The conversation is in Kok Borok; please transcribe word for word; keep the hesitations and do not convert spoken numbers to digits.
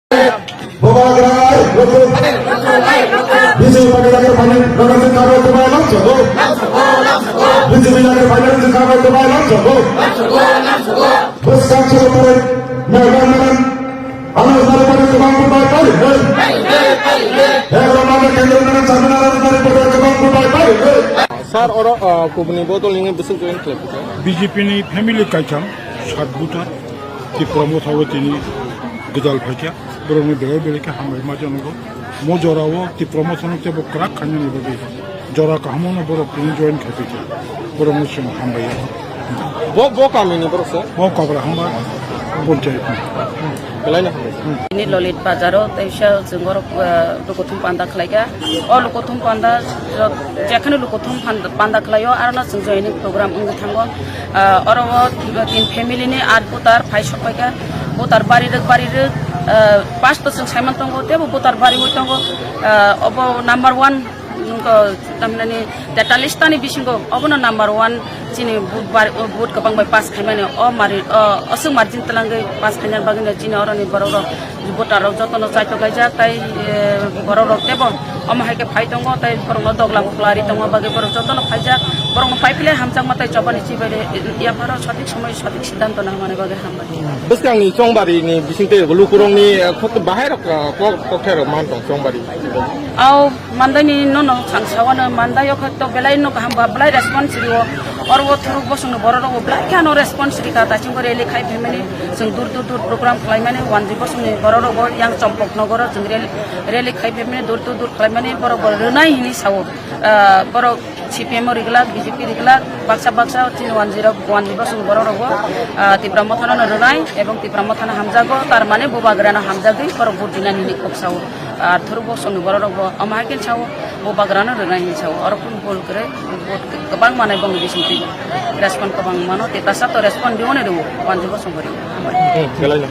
Bubagra, Ruku. B J P leader final, Rana Singh Kawai Dubai, Lamsoko. B J P leader final, Singh Kawai Dubai, Lamsoko. Buskang Cholo Pare, Melbourne, Anas Mare Pare, Dubai, Dubai, Pare, Pare. Hei, Rana Kendra, Nana Chamina, Anas Mare Pare, Dubai, Dubai, Pare, Pare. Sir, oro, uh, kubuni bodol nini bwswk join khlai kha? B J P ni family kaitham, sat buta, Tipra Motha o tini gwdal phaikha. Borokno belai belai khe hambai ma janogo. Mo jora o Tipra Motha no tebo kwrak khainani bagwi jora kaham no borok tini join khai phaikha. Borokno chwng hambai ya. Bo, bo kami ni borok sir? Bo Kobra Hamba Panchayat ni. Belai no hambai. Ni Lolit Bazar o teisa chwng borok, eh, lukuthum panda khlaikha. O lukuthum panda, jekheno lukuthum panda, panda khlaio, aro no chwng joining program wngwi thango. Ah, oro o tin family ni ar voter phai sok paikha. Voter bari rwk, bari rwk, ah, pass to chwng saiman tongo, tebo voter bari wi tongo. Ah, obo number one, nungkha tamhinani tetallis tani bisingo obono number one chini vote bari, vote kwbang bai pass khaimani o mari, o, oswk margin twlangwi pass khaina bagwino chini oroni borok rok voter rok jotono chaitok laijak, tai, eh, borok rok tebo omo hai khe phai tongo, tai borokno doglam kwlari tongma bagwi borok jotono phaijak, borokno phai philai hamjakma tai chobani chibai rw yapharo sothik somoi sothik siddhanto nangmani bagwi hambai. Bwskangni chongbari ni bisingtwi lukurokni, eh, khok bahai rok, eh, kok, kokthai rok man tong chongbari. Au mandai ni no no sang sawano mandai o khe to belai no kaham ba belai response rio. Oro o thuruk bosong ni borok rok belai khe ano response rika ta chwng rally khai phaimani chwng dur dur dur program khlaimani wanjwi bosong ni borok rok bo yang Chompok nogoro chwng rally, rally khai phaimani dur dur dur khlaimani borok bo rwnai hini sao. Ah, borok C P M o riglak, B J P riglak, baksa baksa chini wanjwi rok, wanjwi bosong borok rok bo, ah, Tipra Motha no rwnai ebong Tipra Motha no hamjago, tar mane Bubagra no hamjagwi borok vote dinani hini kok sao. Ar thuruk bosong ni borok rok bo omo hai khe sao, Bubagra no rwnai hini sao. Oro kunu bol kwrwi, vote kwbang manai bongni bisingtwi respond kwbang mano, tei tasa to respond dione rwo, wanjwi bosong bo rwo. Hmm, belai no.